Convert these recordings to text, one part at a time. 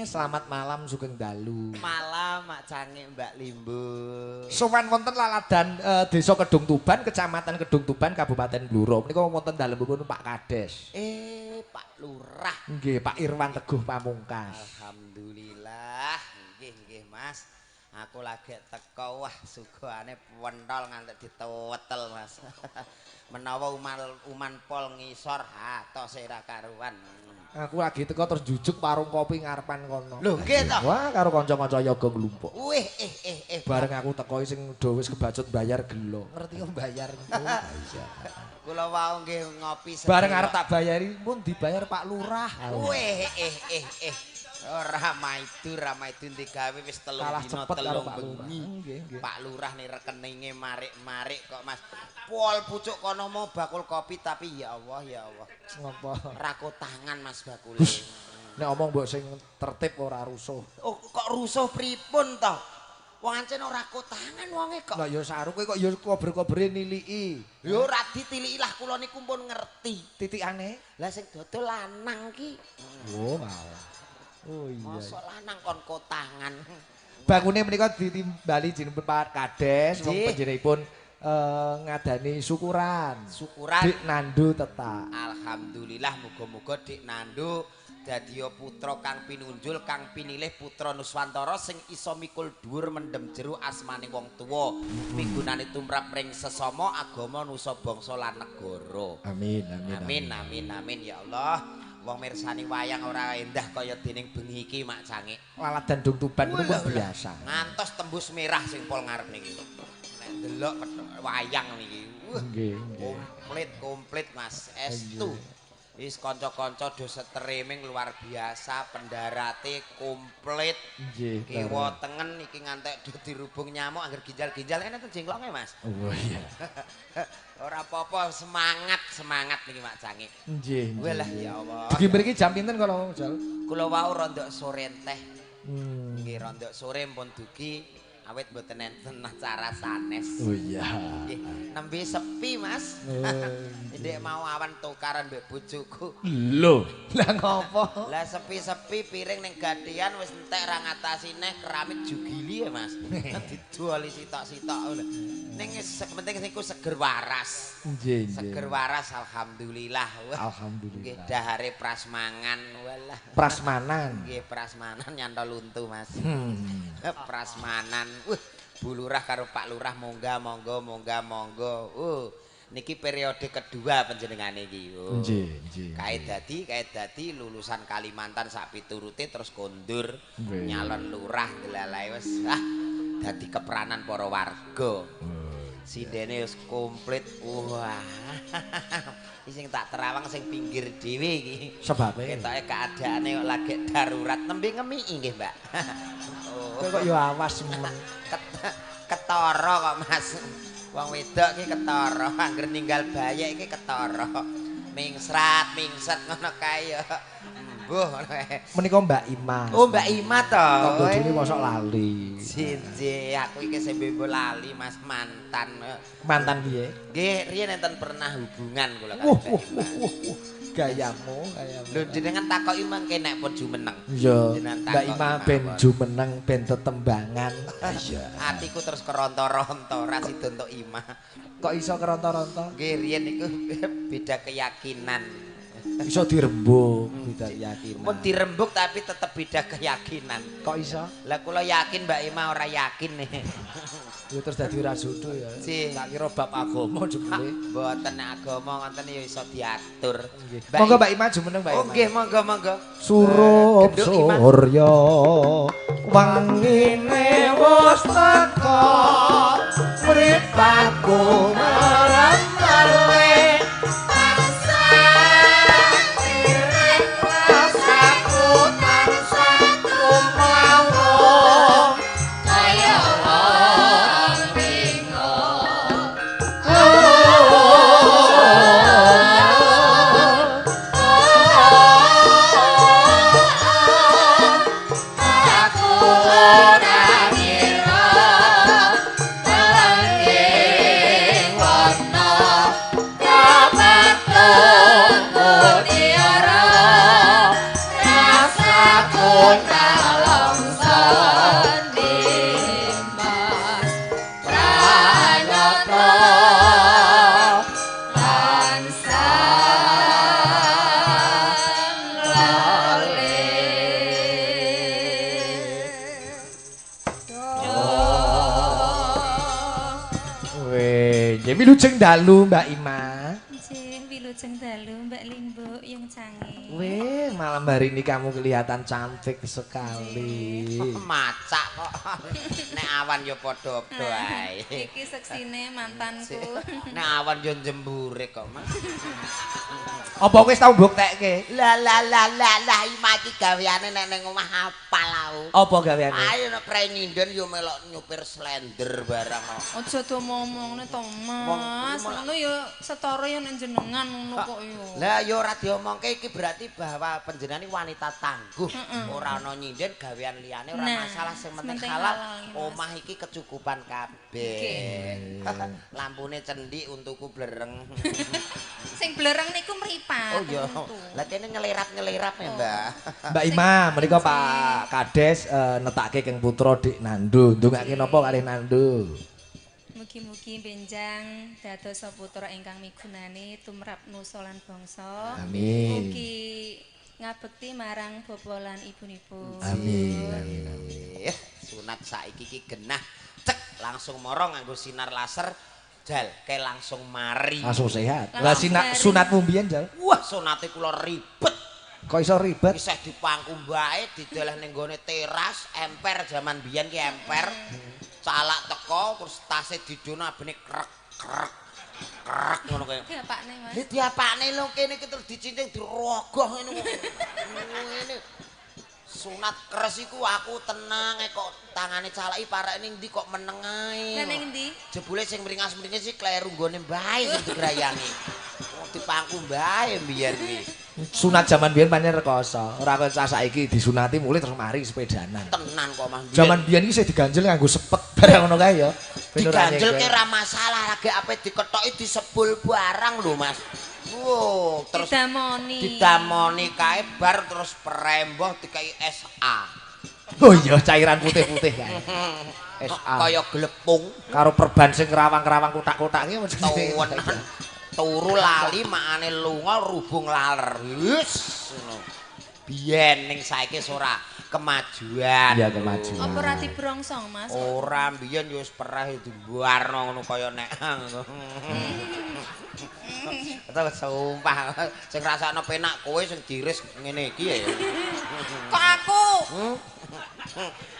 Selamat malam, sugeng dalu. Malam, Mak Cange, Mbak Limbu. Sowan wonten laladan Desa Kedung Tuban, Kecamatan Kedung Tuban, Kabupaten Blora. Menika wonten dalemipun Pak Kades. Pak Lurah. Nggih, Pak Irwan Teguh Pamungkas. Alhamdulillah. Nggih, nggih, Mas. Aku lagi teko, wah, sugane pentol ngantek ditewetel, Mas. Menawa uman pol ngisor, ha tose ra karuan. Aku lagi teko terus jujuk warung kopi ngarepan kono. Lho, nggih to? Wah, karo kanca-kanca yoga nglumpuk. Wih, eh. Bareng aku teko sing do wis kebacut bayar gelo. Ngerti kok bayar engko. Iya. Kula wau nggih ngopi. Bareng arep tak bayari pun dibayar Pak Lurah. Wih, eh. Ora maidu, ra maidu digawe wis 3 dina 3 bengi. Pak Lurah nih rekeninge marik-marik kok, Mas. Pol pucuk kono mau bakul kopi tapi ya Allah, ya Allah. Ngopo? Rako tangan, Mas, bakule. Nek omong mbok sing tertib ora rusuh. Oh, kok rusuh pripun to? Wong ancen ora kotangan wonge kok. Lah ya saru kowe kok ya kober-kobere niliki. Ya ora ditiliki lah, kula niku pun ngerti. Titikane? Lah sing dodol lanang ki. Oh, alah. Oh iya. Mosok lanang kon kotangan. Bangune menika ditimbali jenengan Pak Kades wong panjenenganipun ngadani syukuran. Syukuran Dik Nandu tetak. Alhamdulillah, muga-muga Dik Nandu dadiya putra kang pinunjul, kang pinilih putra Nuswantara sing iso mikul dhuwur mendem jero asmane wong tuwa. Migunane tumrap ring sesama agama, nusa bangsa lan negara. Amin, amin. Amin, amin, amin ya Allah. Wong mirsani wayang ora endah kaya dening bengi iki, Mak Cange. Laladan Dung Tuban niku pun biasa. Ngantos tembus merah sing pol ngarep niki. Nek ndelok wayang niki. Nggih, nggih. Komplit, komplit, Mas. Estu. Wis kanca-kanca do streaming luar biasa, pendarate komplit. Nggih. Kiwa tengen iki ngantek do dirubung nyamuk angger ginjal-ginjal enten jengklonge, Mas. Oh iya. Ora apa-apa, semangat, semangat niki Mak Cange. Nggih. Walah ya Allah. Dugi mriki jam pinten kala Jal? Kula wau rondok sore teh. Nggih, rondok sore pun dugi awit mboten enten acara sanes. Oh iya. Nggih, nembe sepi, Mas. Ndek mau awan tukaran mbek bojoku. Lho, lah ngopo? Lah sepi-sepi piring ning gadean wis entek ra ngatasi neh keramik jugili ya, Mas. Didoli sitok-sitok ngono. Ning penting niku seger waras. Nggih, nggih. Seger waras alhamdulillah. Alhamdulillah. Nggih, dahare prasmangan walah. Prasmanan. Nggih, prasmanan nyantol untu, Mas. Prasmanan. Bu Lurah karo Pak Lurah munggah monggo munggah monggo. Niki periode kedua panjenengane iki. Nggih, nggih. Kae dadi lulusan Kalimantan sak piturute terus kondur nyalon lurah delalae wis dadi kepranan para warga. Sindene wis komplit. Wah. Iki sing tak terawang sing pinggir dhewe iki. Sebabe ketoke keadaane kok lagi darurat nembe ngemiki nggih, Mbak. Kowe kok ya awas men. Ketara kok, Mas. Wong wedok iki ketara, angger ninggal bayek iki ketara. Mingsrat, mingset ngono kae ya. Mbuh ngono kae. Menika Mbak Ima. Oh, Mbak Ima to. Tangga dhewe mosok lali. Jinje, aku iki sing mbok lali, Mas, mantan. Mantan piye? Nggih, riyen enten pernah hubungan kula kali Mbak Ima. Gayamu, gayamu. Lho jenengan takoki mangke nek pun jumeneng. Iya. Mbak Ima ben jumeneng ben tetembangan. Iya. Atiku terus keronto-ronto ra sida entuk Ima. Kok iso keronto-ronto? Nggih, riyen niku beda keyakinan. Iso dirembuk, beda keyakinan. Pun dirembuk tapi tetep beda keyakinan. Kok iso? Lah kula yakin Mbak Ima ora yakin nih. Ya terus dadi ora jodoh ya. Tak kira bab agama jebule. Mboten agama ngoten ya iso diatur. Monggo Mbak Ima jumeneng Mbak Ima. Oh nggih, monggo monggo. Surup surya wangine wis teka mripatku marang Aku ora ngira Nggih, wilujeng dalu, Mbak Ima. Nggih, wilujeng dalu, Mbak Limbuk yang canggih. Weh, malam hari ini kamu kelihatan cantik sekali. Macak kok. Nek awan ya padha-padha ae. Iki seksine mantanku. Nek awan yo jembure kok, Mas. Apa kowe wis tau mbuktekke? Lah lah lah lah lah, Ima iki gaweane nek ning omah apal aku. Apa gaweane? Ayo nek prei nyinden yo melok nyupir slender barang kok. Aja do ngomongne to, Mas. Ngono ya setara ya nek jenengan ngono kok ya. Lah ya ora diomongke, iki berarti bahwa panjenengan iki wanita tangguh. Ora ana nyinden, gawean liyane ora Nah, masalah, sing penting penting halal. halal, Mas. Omah iki kecukupan kabeh. Lampune cendik, untuku blereng. Sing blereng niku mripat. Oh iya. Untu. Lah kene nyelirap-nyelirap ya, Mbak. Mbak Ima, menika Pak Kades netake Keng Putra Dik Nando. Ndongake napa kalih Nando? Mugi-mugi benjang dados putra ingkang migunani tumrap nusa lan bangsa. Amin. Mugi ngabekti marang bapa lan ibunipun. Amin. Amin. Amin. Sunat saiki iki genah. Cek langsung moro nganggo sinar laser, jal ke langsung mari. Langsung sehat. Lah Langsung sinak mari. Sunatmu mbiyen, Jal? Wah, sunate kula ribet. Kok iso ribet? Isih dipangku mbae, dideleh ning gone teras, emper jaman biyen ki emper. Calak teko terus tase didono abene krek krek krek ngono kae. Diapakne, Mas? Lah diapakne lho, kene iki terus dicincing, dirogoh ngene kok. Ngene. Sunat keres iku aku tenang ae kok tangane calaki parek ning ndi kok meneng ae. Lah ning ndi? Jebule sing mringas-mringis iki kleru nggone mbae sing digrayangi. Oh, dipangku mbae mbiyen kuwi. Sunat jaman biyen pancen rekoso. Ora kaya cah saiki disunati mulih terus mari sepedanan. Tenan kok, Mas. Jaman biyen iki isih diganjel nganggo sepet barang ngono kae ya. Ben ora Diganjel ke nyekel. ra masalah, lagi ape diketoki disebul barang lho, Mas. Wow, terus Didamoni. Didamoni kae bar terus peremboh dikai SA. Oh iya, cairan putih-putih kae. SA. Kaya glepung. Karo perban sing kerawang-kerawang kotak-kotak iki mesti. Tuwenan. Turu lali makane lunga rubung laler. Wis ngono. Biyen, ning saiki wis ora, kemajuan. Iya, kemajuan. Apa ora dibrongsong, Mas? Ora, biyen ya wis perah dibuarno ngono kaya nek ngono. Atau sumpah sing rasakno penak kowe sing diris ngene iki ya. Kok aku?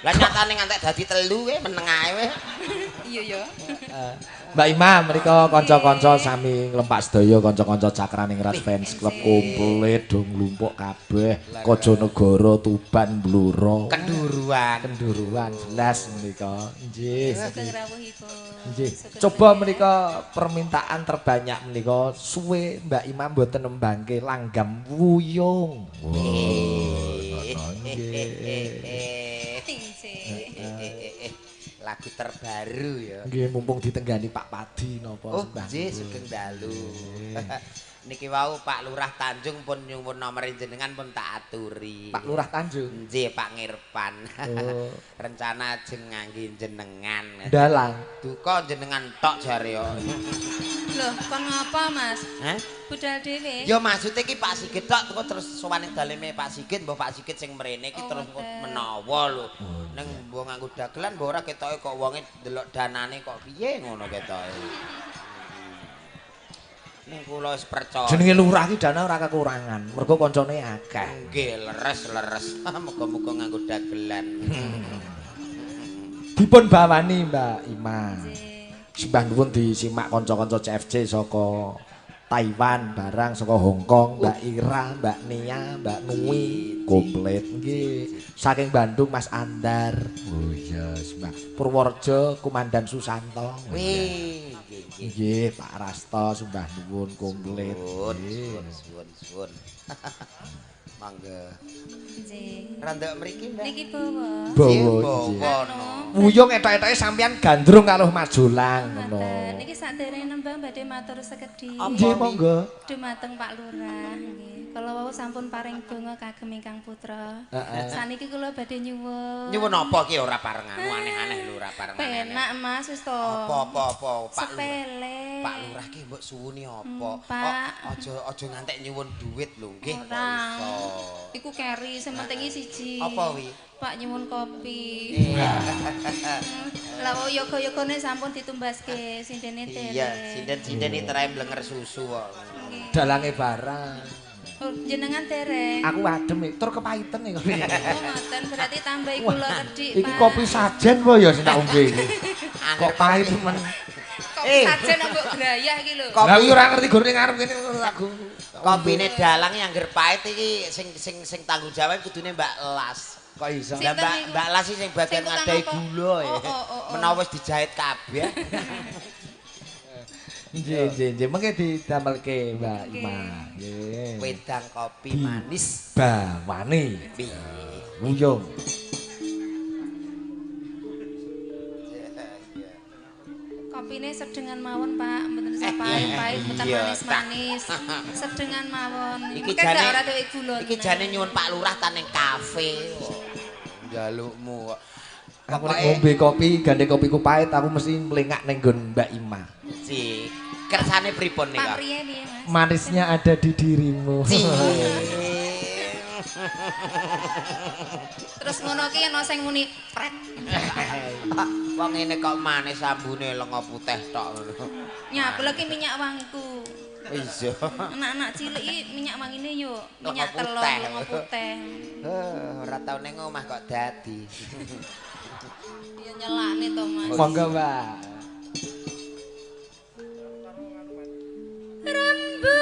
Lah nyatane ngantek dadi telu kowe meneng ae kowe. Iya ya. Mbak Ima, menika kanca-kanca sami nglempak sedaya, kanca-kanca Cakraningrat Fans Club komplit do nglumpuk kabeh. Kojonegoro, Tuban, Blora. Kenduruan. Kenduruan jelas menika. Nggih. Sugeng rawuhipun. Nggih. Sugeng Coba lenggah. Menika permintaan terbanyak menika suwe Mbak Ima mboten nembangke langgam wuyung. Wah, ngono nggih. Nggih. Lagu terbaru ya. Nggih, mumpung ditenggani Pak Padi napa Oh, sembah nggih, nuwun. Sugeng dalu. Niki wau Pak Lurah Tanjung pun nyuwun nomor jenengan, pun tak aturi. Pak Lurah Tanjung. Nggih, Pak Ngirpan. Oh. Rencana ajeng ngangge jenengan. Dalang. Duka jenengan tok jare yo. Loh, kon ngapa, Mas? Hah? Budal dhewe. Ya maksude iki Pak Sigit tok, teko terus sowan ning daleme Pak Sigit, mbah Pak Sigit sing mrene iki Oh, terus engko ngoten. Menawa lho. Ning mbok nganggo dagelan mbok ora ketoke kok wonge ndelok danane kok piye ngono ketoke. Ning kula wis percaya. Jenenge lurah iki dana ora kekurangan, mergo kancane akeh. Nggih, leres leres. Muga-muga nganggo dagelan. Dipun bawani, Mbak Ima. Nggih. Sembah nuwun disimak kanca-kanca CFC saka Taiwan barang saka Hong Kong, Mbak Ira, Mbak Nia, Mbak Nui, komplit nggih. Saking Bandung Mas Andar. Oh iya, sembah. Purworejo Komandan Susanto. Oh, iya. Wih, nggih nggih. Nggih, Pak Rasto, sembah nuwun komplit. Suwun, Nggih. suwun, suwun, suwun. Mangga. Nggih. Randok mriki, Mbak. Niki bawa. Bawa, Nggih, nggih. bawa Anu, no. Wuyung etok-etoke sampean gandrung karo Majolang ngono. Ngoten. Niki saderenge nembang badhe matur sekedhik. Apa? Nggih, monggo. Dumateng Pak Lurah nggih. Kala wau sampun paring donga kagem ingkang putra. Saniki kula badhe nyuwun. Nyuwun apa ki ora pareng anu aneh-aneh lho ora pareng aneh. Penak Mas wis to. Apa-apa Pak Sepele. Pak Lurah ki mbok suwuni apa? Aja ngantek nyuwun duit lho nggih kok iso. Iku keri sing penting siji. Apa wi? Pak nyuwun kopi. Lah yoga-yogane sampun ditumbaske sindene dereng. Iya, sinden-sinden iki terae blenger susu kok. Dalange barang. Oh, jenengan dereng. Aku adem tur kepaiten iki kopi. Oh, ngoten berarti tambahi kula kedhik, Pak. Iki kopi sajen apa ya sing tak ombe iki? Kok pahit men. Kopi sajen mbok grayah iki lho. Lah iki ora ngerti goreng ngarep kene lagu. Kopine dalang yang angger pahit iki sing sing sing tanggung jawab kudune Mbak Las. Kok iso? Lah Mbak Las iki sing bagian ngadahi gula ya. Menawa wis dijahit kabeh. Nggih, nggih, nggih. Mengke didamelke Mbak Ima. Nggih. Wedang kopi manis bawani. Wuyung. Kopine sedengan mawon, Pak. Mboten usah pahit-pahit, mboten manis-manis. Sedengan mawon. Iki jane ora duwe gula. Iki jane nyuwun Pak Lurah ta ning kafe. Njalukmu kok. Aku nek ngombe kopi, gandeng kopiku pahit, aku mesti mlengak ning nggon Mbak Ima. Cik, kersane pripun nika? Piye, Mas? Manisnya ada di dirimu. Terus ngono ki ana sing muni pret. Wong ngene kok manis ambune lenga putih tok ngono. Nyapa lagi minyak wangiku. Iya. Anak-anak cilik iki minyak wangine yo minyak telur lenga putih. Heh, ora tau ning omah kok dadi. Ya nyelakne to, Mas. Monggo, Mbak. Rembulane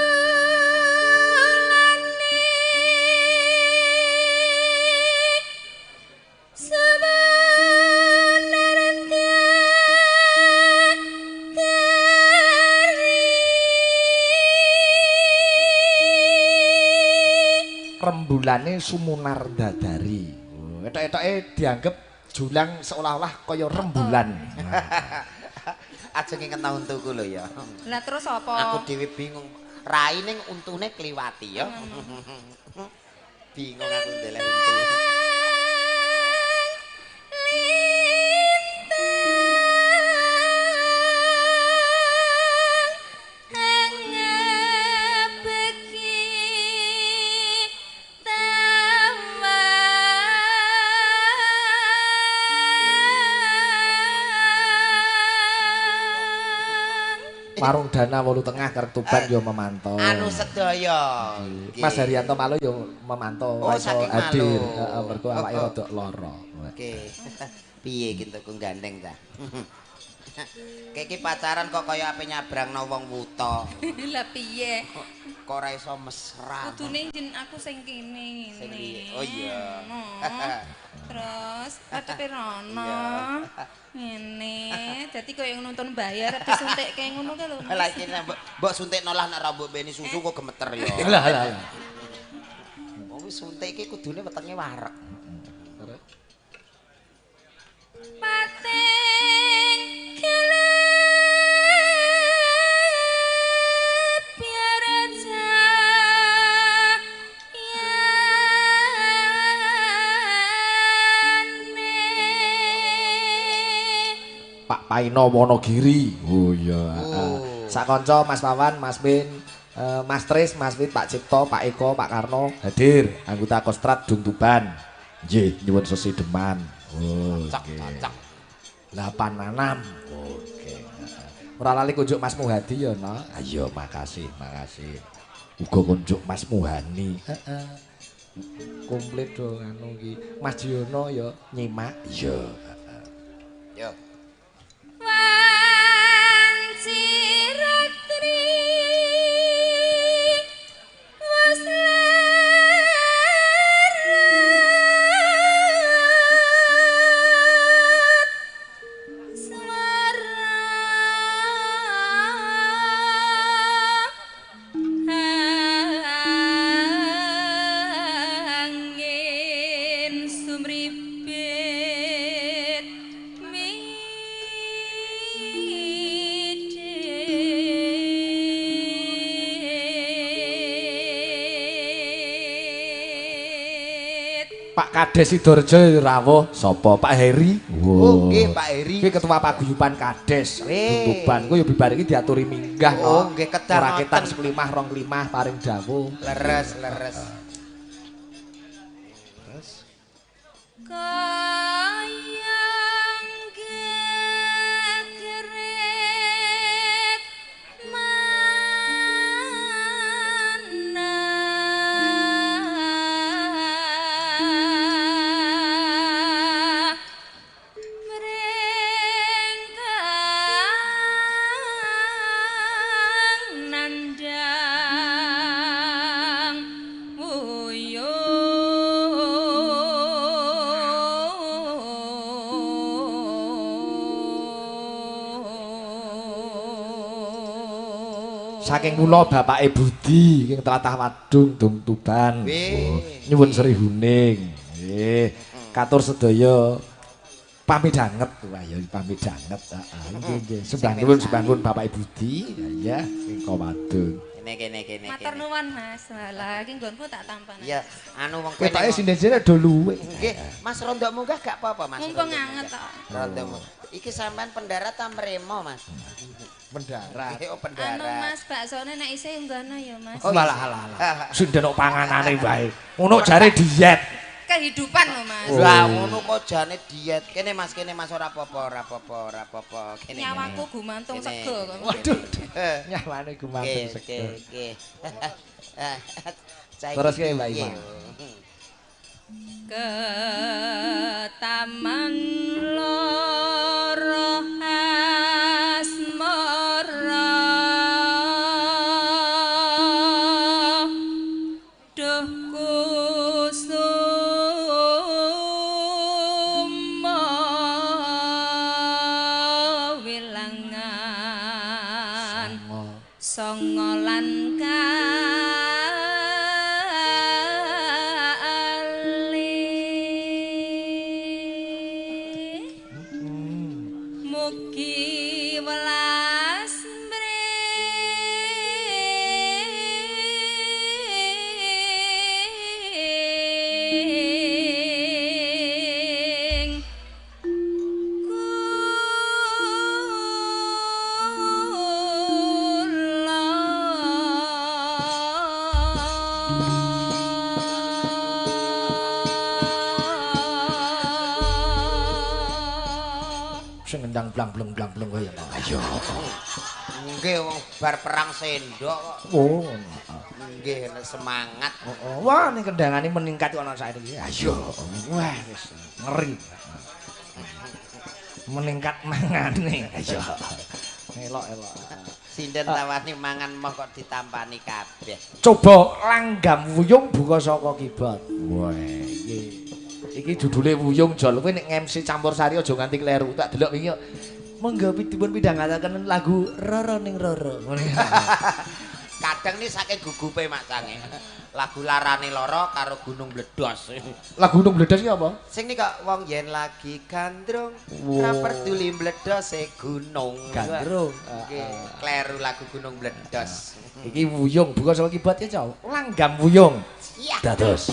sebenarnya rembulane sumunar dadari. Etok-etoke dianggep julang seolah-olah kaya rembulan. Aja nginget untuku lho ya. Lah terus apa? Aku dhewe bingung. Rai ning untune kliwati ya. Bingung aku ndeleh untu. Warung Dana 8 Tengah Kerep Tuban yo memantau. Anu sedaya. Mas Haryanto Malo yo memantau. Oh, saking hadir. Heeh, mergo awake rada lara. Oke. Piye iki tuku gandeng ta? Kayak pacaran kok kaya ape nyabrangno wong wuta. Lah piye? Kok ora iso mesra. Kudune jen aku sing kene ngene. Oh iya. Terus adepe rono. Ngene. Dadi kaya nonton bayar disuntikke ngono kae lho. Lah iki mbok suntikno lah nek ra mbok beni susu kok gemeter ya. Lah lah. Wong suntik iki kudune wetenge wareg. Pating kelep biar aja Pak Paino Wonogiri. Oh iya. Sak kanca Mas Wawan, Mas Min, Mas Tris, Mas Wit, Pak Cipto, Pak Eko, Pak Karno hadir anggota Kostrad Dung Tuban. Nggih, nyuwun sesideman. Oh, cocok. 86. Oke. Ora lali kunjuk Mas Muhadi ya, no. Ayo, makasih, makasih. Uga kunjuk Mas Muhani. Heeh. Komplit do anu iki. Mas Diono ya nyimak. Iya, heeh. Yo. Wanci ratri wis lerat swara angin sumribit Kades Sidoarjo rawuh sapa? Pak Heri. Oh, nggih Pak Heri. Kuwi ketua paguyuban Kades. Weh. Tuban kuwi ya bibar iki diaturi minggah. Oh, nggih kedah. Ora ketang seklimah rong klimah paring dawuh. Leres, leres. Terus kayang gegeret manah mring kang nandhang wuyung. Saking kula Bapake Budi ing tlatah Wadung Dung Tuban. Wih. Nyuwun Sri Huning. Nggih. Katur sedaya pamidanget. Wah ya pamidanget. Heeh. Nggih nggih. Sembah nuwun sembah nuwun Bapake Budi. Ya ing Wadung. Kene kene kene. Matur nuwun Mas. Lah iki nggonku tak tampan. Iya, anu wong kene. Ketoke sinden-sinden do luwe. Nggih, Mas rondok munggah gak apa-apa Mas. Mumpung anget tok. Rondok munggah. Iki sampean pendarat ta mremo, Mas? Mendarat. Oh, pendarat. Anu Mas, baksone nek isih nggono ya Mas. Oh, Walah alah alah. Sinden kok panganane wae. Ngono jare diet. Kehidupan lho Mas. Lah ngono kok jane diet. Kene Mas, kene Mas ora apa-apa, ora apa-apa, ora apa-apa. Kene. Nyawaku gumantung sego kok. Waduh. Nyawane gumantung sego. Oke, oke. Terus ki Mbak Ima. Ke taman loro asmara duh kusuma wilangan songo lan kali mugi welas mring kula. Sing ngendang blang bleng blang bleng kaya ayo. Nggih wong bar perang sendok kok. Oh. Nggih semangat. Oh, wah ning kendangane meningkat ana saiki. Ayo. Wah wis ngeri. Meningkat mangane. Ayo. Elok-elok. Sinden tawani mangan moh kok ditampani kabeh. Coba langgam wuyung buka saka keyboard. Wah iki. Iki judule Wuyung Jol. Kowe nek MC campur sari aja nganti kleru. Tak delok wingi kok. Monggo dipun pidhangetaken lagu Roro ning Roro. Kadang nih saking gugupe Mak Cange. Lagu larane loro karo Gunung Bledos. Lagu Gunung Bledos iki apa? Sing nika wong yen lagi gandrung, ora peduli mledose gunung. Gandrung. Nggih, kleru lagu Gunung Bledos. Iki Wuyung buka saka keyboard ya, Cok. Langgam Wuyung. Iya. Dados.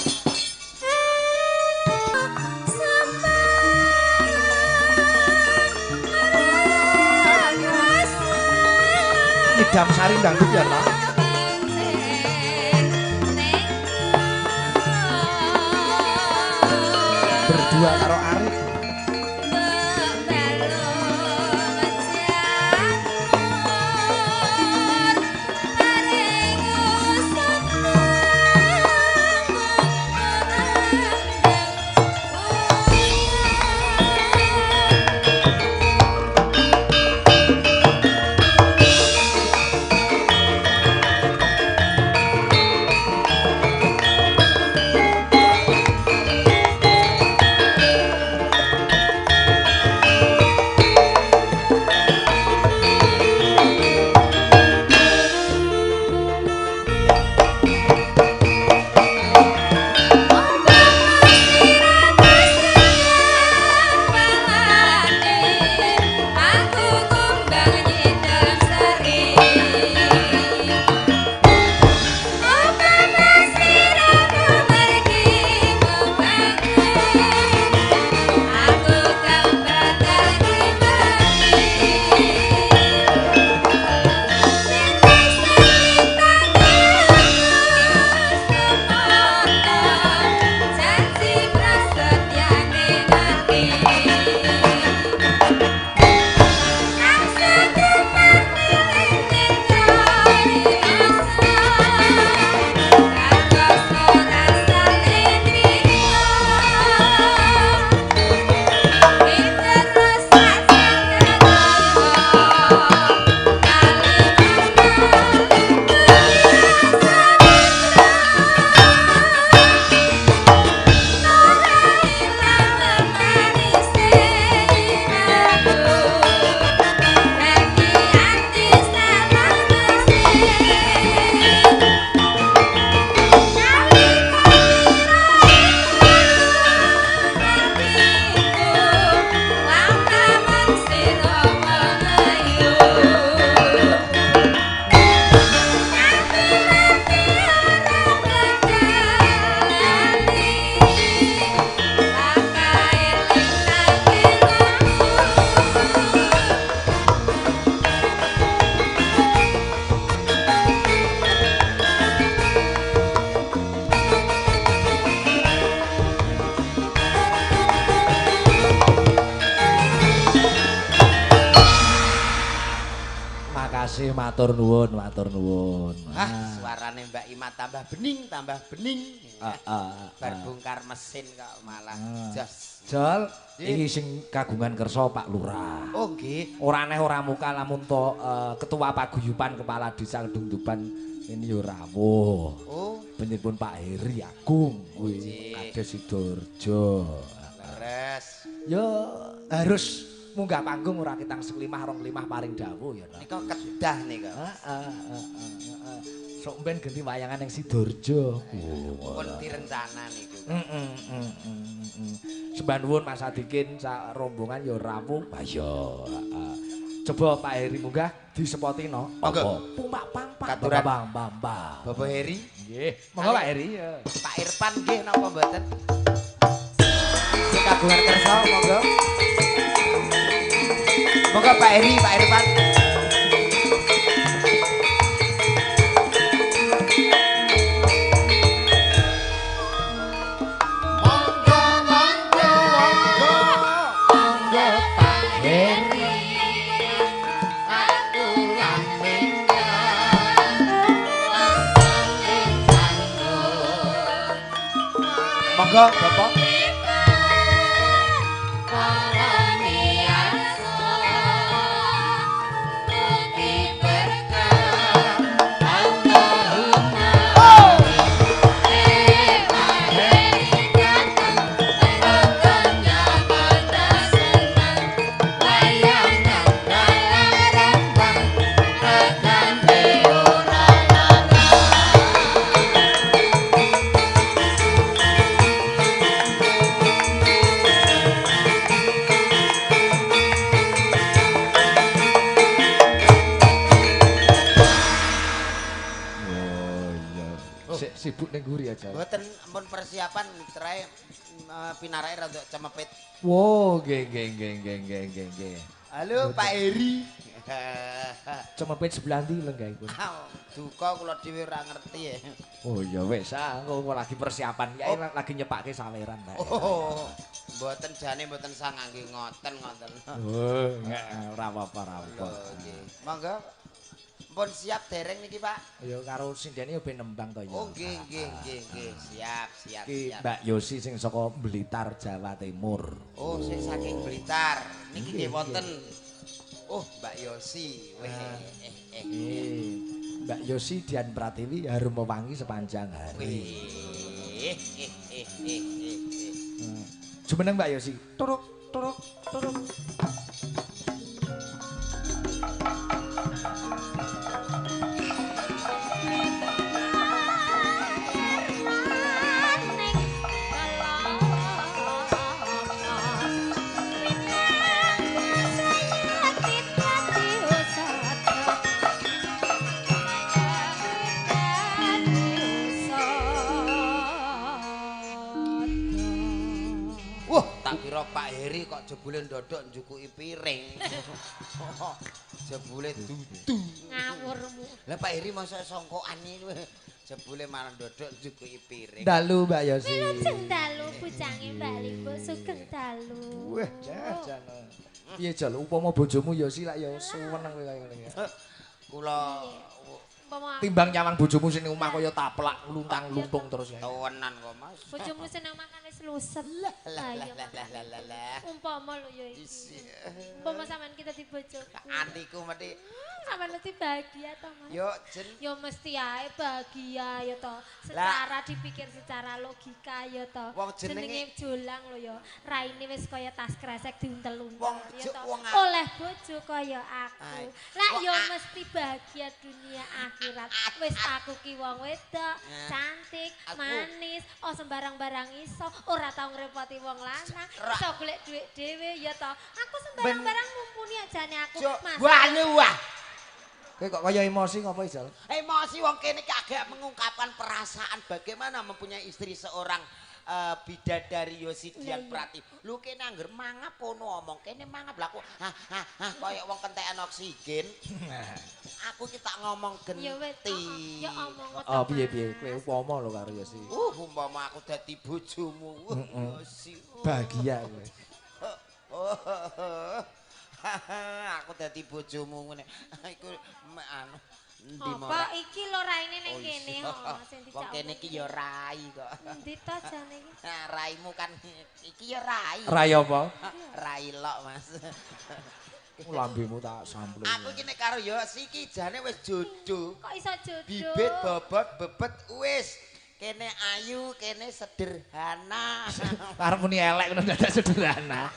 Idam sari dangdut ya, Nak. Berdua karo Arif. kasih, matur nuwun, matur nuwun. Hah, suarane Mbak Ima tambah bening, tambah bening. Bar bongkar mesin kok malah jos. Jol, iki sing kagungan kersa Pak Lurah. Oh nggih. Ora aneh ora muka lamun to ketua paguyuban kepala desa Kedung Tuban ini yo rawuh. Oh, panjenengan Pak Heri Agung kuwi Kades Sidoarjo. Leres. Yo harus munggah panggung ora kitang seklimah rong limah paring dawuh ya. Nika kedah nika. Heeh, heeh. Sok mben genti wayangan ning Sidoarjo. Pun direncana niku. Heeh, heeh. Sembah nuwun Mas Adikin sak rombongan ya rawuh. Ha iya, heeh. Coba Pak Heri munggah disepoti no. Monggo. Pumak pang pang. Katuran. Bang bang bang. Bapak Heri. Nggih. Monggo Pak Heri. Pak Irfan nggih napa mboten? Sing kagungan kersa monggo. Monggo Pak Heri, Pak Irfan. Monggo monggo monggo monggo Pak Heri. Monggo Bapak. Sibuk ning guri aja. Mboten ampun persiapan trae pinarake rada cemepit. Wo, nggih nggih nggih nggih nggih nggih nggih. Halo Pak Heri. Cemepit sebelah ndi lenggahipun? Duka kula dhewe ora ngerti ya. Oh ya wis, engko lagi persiapan. Ya lagi nyepake saweran. Oh. Mboten jane mboten sang ngangge ngoten ngoten. Oh, ora apa-apa ora apa. Nggih. Monggo. Pun siap dereng niki Pak. Ya karo sindene ya ben nembang to ya. Oh nggih nggih nggih nggih. Siap siap siap. Mbak Yosi sing saka Blitar Jawa Timur. Oh sing saking Blitar. Niki nggih wonten. Oh Mbak Yosi. Weh Mbak Yosi Dian Pratiwi harum mewangi sepanjang hari. Jumeneng Mbak Yosi. Turuk turuk turuk. Pak Heri kok jebule ndodok njukuki piring. Jebule dudu. Ngawurmu. Lah Pak Heri mosok songkokan iki jebule malah ndodok njukuki piring. Dalu Mbak Yosi. Wilujeng dalu bujange Mbak Lipo sugeng dalu. Wah, jan. Piye jal upama bojomu Yosi lak ya suweneng kowe kaya ngene iki. Kula timbang nyawang bojomu sing ning omah kaya taplak luntang-luntung terus kae. Tenan kok Mas. Bojomu sing nang makan wis lusep. Lah lah lah lah. Umpama lho ya iki. Umpama sampean kita di bojoku. Atiku mesti sampean mesti bahagia to Mas. Yo jen. Yo mesti ae bahagia ya to. Secara dipikir secara logika ya to. Jenenge jolang lho ya. Raine wis kaya tas kresek diuntel-untel ya to. Oleh bojo kaya aku. Lah yo mesti bahagia dunia akhirat. Wis aku ki wong wedok, cantik, manis, oh sembarang barang iso, ora tau ngrepoti wong lanang, iso golek dhuwit dhewe ya to. Aku sembarang barang mumpuni ajane aku. Mas. Wah. Kowe kok kaya emosi ngopo Ijal? Emosi wong kene iki agak mengungkapkan perasaan bagaimana mempunyai istri seorang bidadari Yosi Dian Pratiwi. Lho kene angger mangap kono omong, kene mangap lha aku ha ha ha kaya wong kentekan oksigen. Aku iki tak ngomong genti. Ya wis, ya omong. Oh piye-piye kowe upama lho karo Yosi. Umpama aku dadi bojomu. Yosi. Bahagia kowe. Aku dadi bojomu ngene. Iku anu endi apa iki lho raine ning kene ho sing dicak. Wong kene iki ya rai kok. Endi to jane iki? Nah, raimu kan iki ya rai. Rai apa? Rai lok, Mas. Lambemu tak samplung. Aku iki nek karo Yosi iki jane wis jodoh. Kok iso jodoh? Bibit bobot bebet wis. Kene ayu, kene sederhana. Arep muni elek ngono dadak sederhana.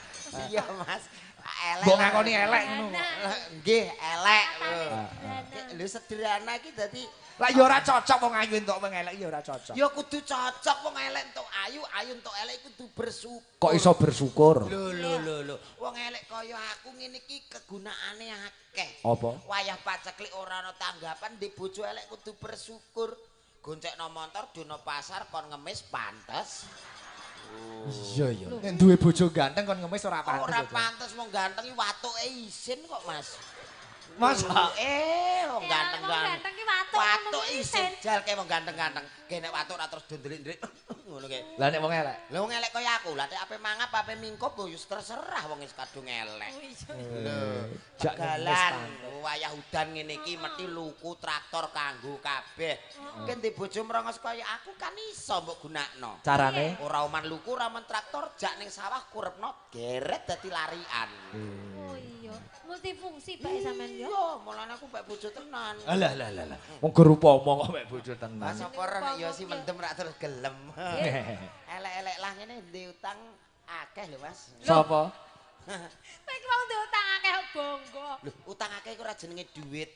Iya, Mas. Elek. Mbok ngakoni elek ngono. Nggih, elek. Lho sederhana iki dadi lah ya ora cocok wong ayu entuk wong elek ya ora cocok. Ya kudu cocok wong elek entuk ayu, ayu entuk elek kudu bersyukur. Kok iso bersyukur? Lho lho lho lho. Wong elek kaya aku ngene iki kegunaane akeh. Apa? Wayah paceklik ora ana tanggapan ndek bojo elek kudu bersyukur. Goncekno montor dono pasar kon ngemis pantes. Iya iya. Nek duwe bojo ganteng kon ngemis ora pantes. Ora pantes wong ganteng iki watuke isin kok, Mas. Masa? Wong ganteng-ganteng. Wong ganteng ki watuk isin. Jal ke wong ganteng-ganteng. Ge nek watuk ora terus ndelik-ndelik ngono ke. Lah nek wong elek. Lah wong elek kaya aku, lah nek ape mangap ape mingkup yo wis terserah wong wis kadung elek. Lho, jalan wayah udan ngene iki mesti luku traktor kanggo kabeh. Ki ndek bojo mrongos kaya aku kan iso mbok gunakno. Carane ora oman luku, ora oman traktor, jak ning sawah kurepno geret dadi larian. Oh iya, multifungsi bae sampean yo. Iya, mulane aku mek bojo tenan. Alah alah alah. Wong gur upama kok mek bojo tenan. Lah sapa nek ya si mendem rak terus gelem. Elek-elek lah ngene ndek utang akeh lho, Mas. Sapa? Kowe iki wong ndek utang akeh kok bangga. Lho, utang akeh iku ora jenenge duit.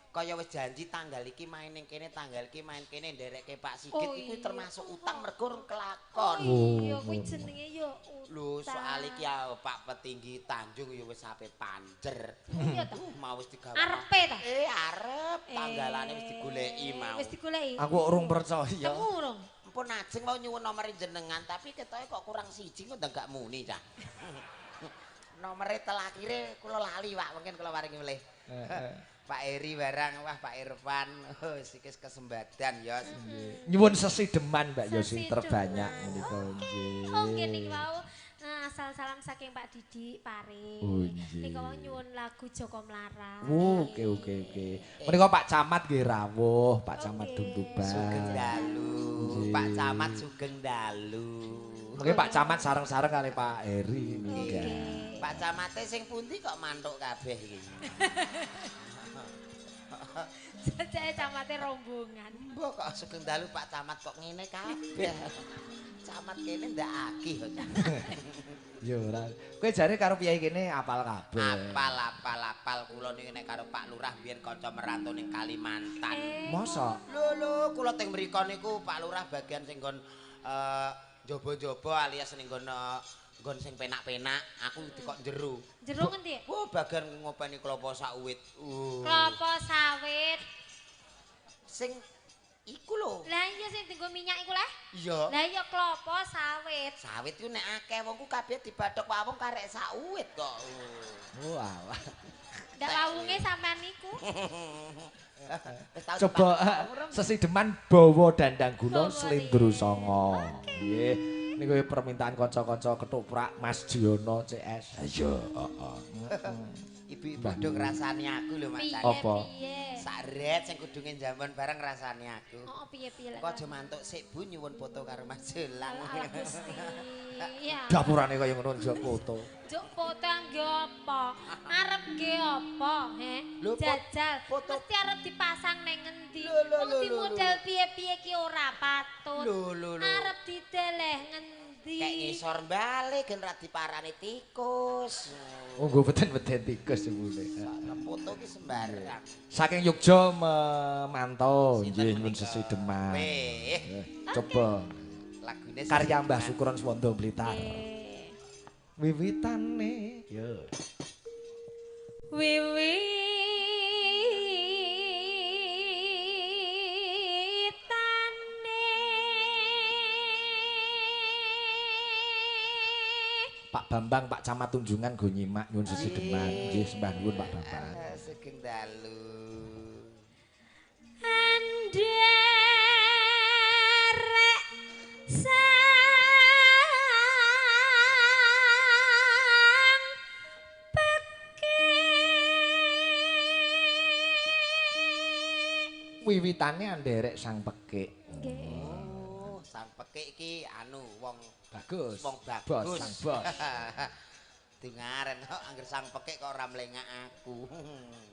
Kaya wis janji tanggal iki main ning kene, tanggal iki main kene nderekke Pak Sigit iku termasuk utang mergo urung kelakon. Iya, kuwi jenenge ya utang. Lho, soal iki ya Pak Petinggi Tanjung ya wis ape panjer. Iya ta. Mau wis digawe. Arepe ta? Arep tanggalane wis digoleki mau. Wis digoleki. Aku urung percaya. Temu urung. Empun ajeng mau nyuwun nomere jenengan tapi ketoke kok kurang siji kok ndang gak muni cah. Nomere telakhire kula lali Pak, mungkin kula paringi melih. Pak Eri barang, wah Pak Irfan, oh iki kesembadan ya. Nyuwun sesideman Mbak Yosi terbanyak menika nggih. Oke niki wau asal salam saking Pak Didi Pare. Nika wau nyuwun lagu Joko Mlarat. Oke oke oke. Menika Pak Camat nggih rawuh, Pak Camat Dumtuban. Sugeng dalu. Pak Camat sugeng dalu. Mungkin Pak Camat sareng-sareng kali Pak Eri menika. Pak Camate sing pundi kok mantuk kabeh iki. Jajake camate rombongan. Mbok kok sugeng dalu Pak Camat kok ngene kabeh. Camat kene ndak akeh kok. Ya ora. Kowe jare karo piyai kene apal kabeh. Apal apal apal kula niki nek karo Pak Lurah biyen kanca merantau ning Kalimantan. Mosok? Lho lho kula teng mriku niku Pak Lurah bagian sing nggon njaba-njaba alias ning nggon nggon sing penak-penak, aku dikok jero. Jero ngendi? Oh, bagian ngopeni klopo sawit. Klopo sawit. Sing iku lho. Lah iya sing dienggo minyak iku leh? Iya. Lah iya klopo sawit. Sawit ku nek akeh wong ku kabeh dibathok wawung karek sawit kok. Oh, alah. Ndak wawunge sampean niku. Coba sesideman bawa dandang gula slendro songo. Nggih. Niku permintaan kanca-kanca ketoprak Mas Jiono CS. Ayo, heeh. Ibu-ibu do ngrasani aku lho Mas. Apa? Sak ret sing kudunge jaman bareng ngrasani aku. Heeh, piye-piye lek. Kok aja mantuk sik Bu nyuwun foto karo Mas Jolang. Gusti. Iya. Dapurane kaya ngono njuk foto. Njuk foto nggo apa? Arep nggo apa, he? Jajal. Mesti arep dipasang ning ngendi? Wong di model piye-piye ki ora patut. Arep dideleh ngendi? Kayak ngisor balik gen ra diparani tikus. Oh, nggo beden-beden tikus jebule. Foto ki sembarang. Saking Yogya memantau nggih nyuwun sesideman. Coba lagune karya Mbah Sukron Suwondo Blitar. Wiwitane yo. Wiwitane Pak Bambang, Pak Camat Tunjungan go nyimak nyuwun sesideman. Nggih sembah nuwun Pak Bambang. Sugeng dalu. Anderek sang pekik Wiwitane anderek Sang Pekik. Nggih. Oh, Sang Pekik iki anu wong bagus. Wong bagus. Bos, sang bos. Dingaren kok angger Sang Pekik kok ora mlengak aku.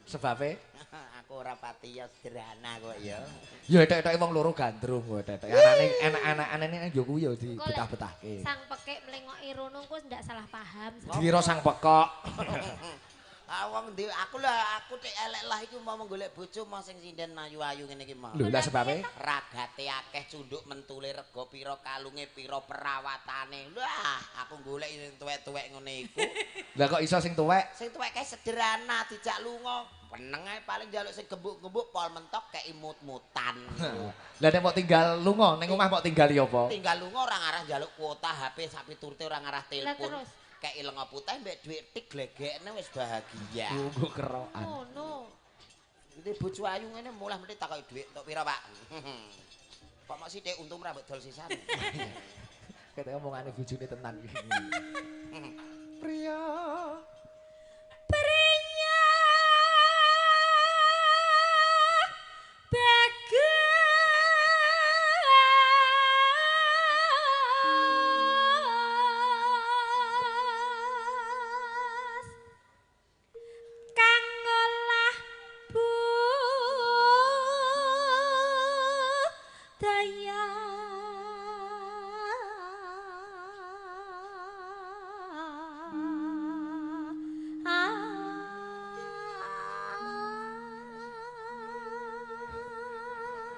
Sebabe aku ora pati ya sederhana kok ya. Ya etek-eteke wong loro gandrung kok etek-eteke. Anane enak-enakane ya kuwi ya dibetah-betahke. Sang Pekik mlengoki rono engko ndak salah paham. Dikira Sang Pekok. Ah wong ndi aku lah aku tek elek lah iku mau golek bojo mau sing sinden ayu-ayu ngene iki mau. Lho lah sebabe ragate akeh cunduk mentule rega pira kalunge pira perawatane. Lah aku golek sing tuwek-tuwek ngene iku. Lah kok iso sing tuwek? Sing tuwek kae sederhana dijak lunga. Peneng ae paling njaluk sing gembuk-gembuk pol mentok kei mut-mutan. Lah nek mok tinggal lunga ning omah mok tinggal ya apa? Tinggal lunga ora ngarah njaluk kuota HP sak piturute ora ngarah telepon. Kei lenga putih mbek dhuwit tik glegekne wis bahagia. Nggo kerokan. Ngono. Iki bojo ayu ngene mulih mesti takoki dhuwit tok pira, Pak? Kok mok sithik untung ora mbok dol sisan. Ketoke omongane bojone tenan iki. Priya. Priya. Bagus.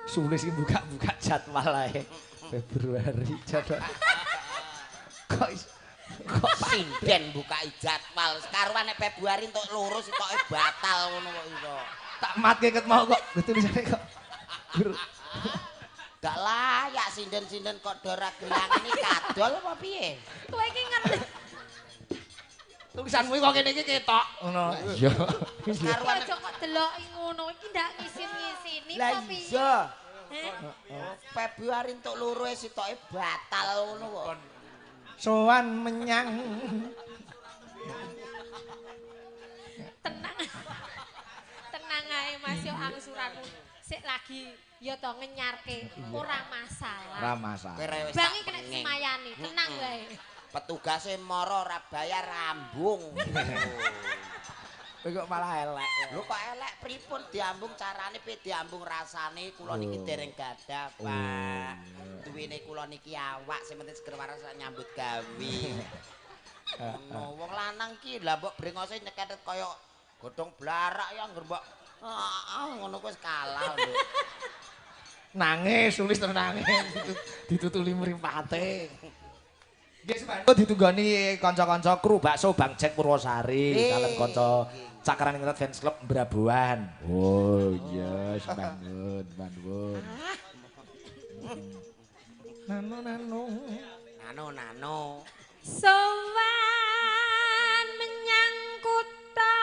Sulis iki buka-buka jadwal ae. Februari jadwal. Kok kok sinden buka jadwal. Karuan nek Februari entuk loro sitoke batal ngono kok iso. Tak matke ket mau kok tulisane kok. Gak layak sinden-sinden kok dora gelang ini kadol apa piye? Kowe iki ngerti. Tulisanmu kok kene iki ketok ngono. Iya. Karuan aja kok deloki ngono iki ndak ngisin-ngisini apa piye? Lah iya. Februari entuk loro sitoke batal ngono kok. Sowan menyang tenang. Tenang ae Mas yo angsuranmu sik lagi ya to ngenyarke ora masalah. Ora masalah. Bangi kena semayani, tenang wae. Petugase mara ora bayar rambung. Kowe kok malah elek. Lho kok elek pripun diambung carane piye diambung rasane kula niki dereng gadah, Pak. Duwene kula niki awak sing penting seger waras nyambut gawe. Ngono wong lanang ki lha mbok brengose nyeketet kaya godhong blarak ya angger mbok ngono kuwi wis kalah lho. Nangis, sulis terus nangis ditutuli mripate. Nggih semangat ditunggoni kanca-kanca kru bakso Bang Jack Purwosari, kalem kanca Cakran Internet Fans Club Brabuan. Oh iya, sembah nuwun. Nano nano. Nano nano. Sowan menyang kutha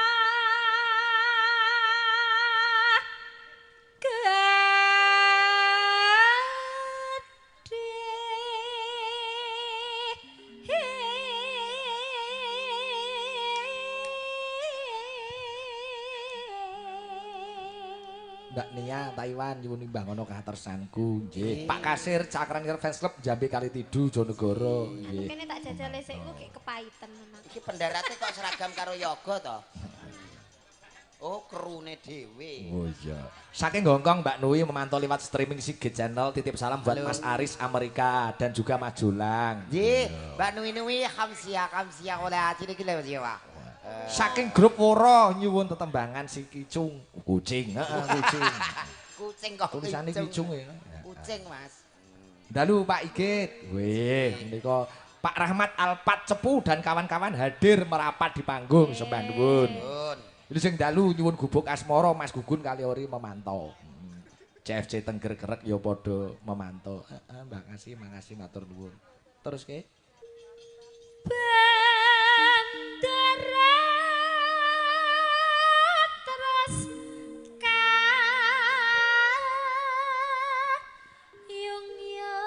Mbak Nia Taiwan nyuwun nimbang ana katersanku nggih. Pak Kasir Cakran Fans Club Jambe Kalitidu Jonegoro nggih. Kene tak jajal sik ku gek kepaiten memang. Iki pendarate kok seragam karo yoga to? Oh, krune dhewe. Oh iya. Saking Hongkong Mbak Nui memantau lewat streaming Sigit Channel, titip salam buat Mas Aris Amerika dan juga Mas Jolang. Nggih, Mbak Nui Nui khamsia khamsia oleh ajine iki lho Pak. Saking grup Woro nyuwun tetembangan si Kicung. Kucing, heeh kucing. Kucing kok tulisane Kicung ya. Kucing, Mas. Dalu Pak Igit. Wih, menika Pak Rahmat Alpat Cepu dan kawan-kawan hadir merapat di panggung sembah nuwun. Sing dalu nyuwun gubuk asmara Mas Gugun Kaliori memantau. CFC Tengger Kerek ya padha memantau. Heeh, Mbak kasih, makasih matur nuwun. Terus ke? Benderat terus kayung ya.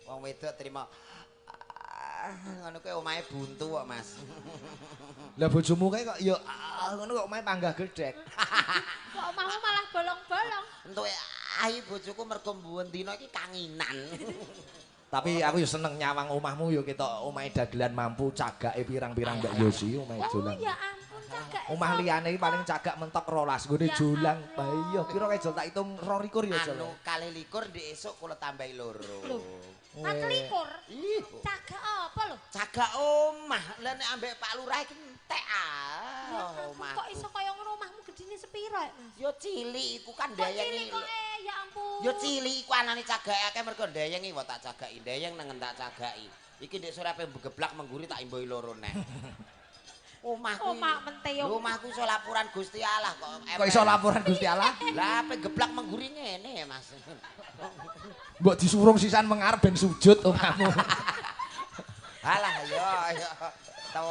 Wong wedok terima Ngono kuwi omahe buntu kok, Mas. Lah bojomu kae kok ya ngono kok omahe panggah gedhek. Kok omahmu malah bolong-bolong. Entuke ahi bojoku mergo mbuwen dina iki kanginan. Tapi aku ya seneng nyawang omahmu ya ketok omahe dagelan mampu cagake pirang-pirang Mbak Yosi omahe Jolang. Oh ya ampun cagake. Omah liyane iki paling cagak mentok 12 nggone Jolang. Lah iya pira kae Jol tak hitung 22 ya Jol. Anu 22 ndek esuk kula tambahi 2. Lho. 24. Ih, cagak apa lho? Cagak omah. Lah nek ambek Pak Lurah iki entek ah omah. Kok iso kaya ngono omahmu gedine sepiro, Mas? Ya cilik iku kan ndayengi. Cilik kok ya ampun. Ya cilik iku anane cagake akeh mergo ndayengi wae tak cagaki, ndayeng nengen tak cagaki. Iki ndek sore ape geblak mengguri tak imbohi loro neh. Omahku. Omah menteyong. Lho omahku iso laporan Gusti Allah kok. Kok iso laporan Gusti Allah? Lah ape geblak mengguri ngene, Mas. Mbok disurung sisan mengarep ben sujud omahmu. Halah yo yo.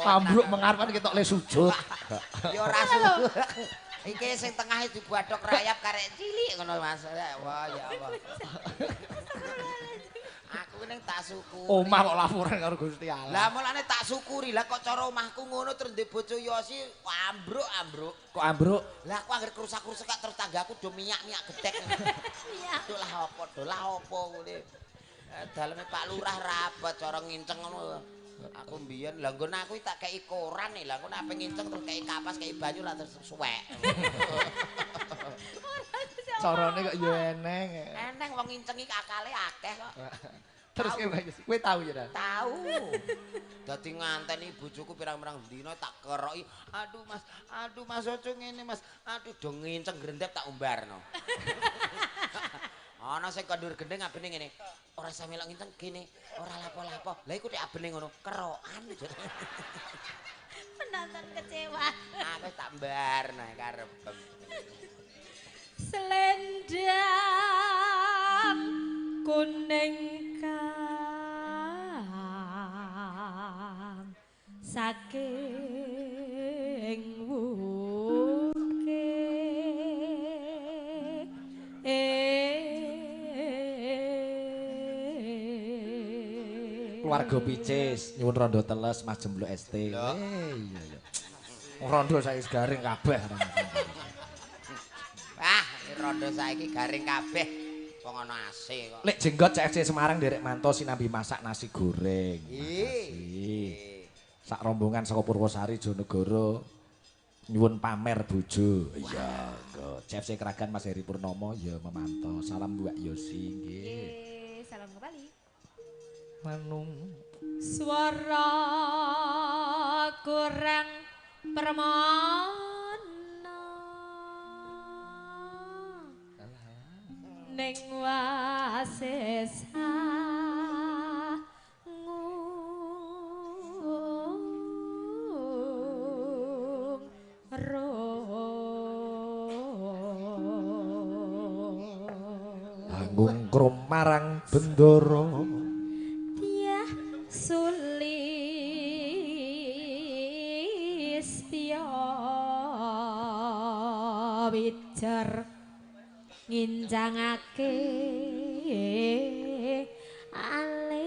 Ambruk mengarep kan ketok le sujud. Ya ora sujud. Iki sing tengahe dibuadhok rayap karek cilik ngono Mas. Wah ya Allah. Aku ning tak syukuri. Omah kok laporan karo Gusti Allah. Lah mulane tak syukuri. Lah kok cara omahku ngono terus ndek bojo Yosi ambruk-ambruk. Kok ambruk? Lah aku anggere krusak-krusuk terus tanggaku do miyak-miyak gedhek. Miyak. Dolah apa? Dolah apa ngene. Daleme Pak Lurah rabat cara nginceng ngono. Aku mbiyen lah nggon aku tak kei koran nih. Lah ngono ape nginceng terus kei kapas, kei banyu lah terus suwek. Carane kok ya eneng. Eneng wong nginceng iki akale akeh kok. Terus kowe tau ya, Tau. Dadi nganteni bojoku pirang-pirang dina tak keroki. Aduh Mas aja ngene Mas. Aduh do nginceng grendep tak umbarno. Ana sing kondur gendeng abene ngene. Ora usah melok nginceng gene, ora lapo-lapo. Lah iku nek abene ngono, kerokan. Penonton kecewa. Aku tak mbarno karep. Selendang kuning kang saking wuke keluarga Picis nyuwun rondo teles Mas Jembluk ST. Iya iya. Rondo saiki garing kabeh. Wah, rondo saiki garing kabeh. Wong ana AC kok. Lek jenggot CFC Semarang nderek manto sinambi masak nasi goreng. Makasih. Sak rombongan saka Purwosari Jonegoro nyuwun pamer bojo. Iya, nggo. CFC Kragan Mas Heri Purnomo ya memantau. Salam Mbak Yosi nggih. Nggih, salam kembali. Manung suara kurang permana ning wasesa ngung ro angungkrum marang bendoro Sulistya wijar nginjangake alis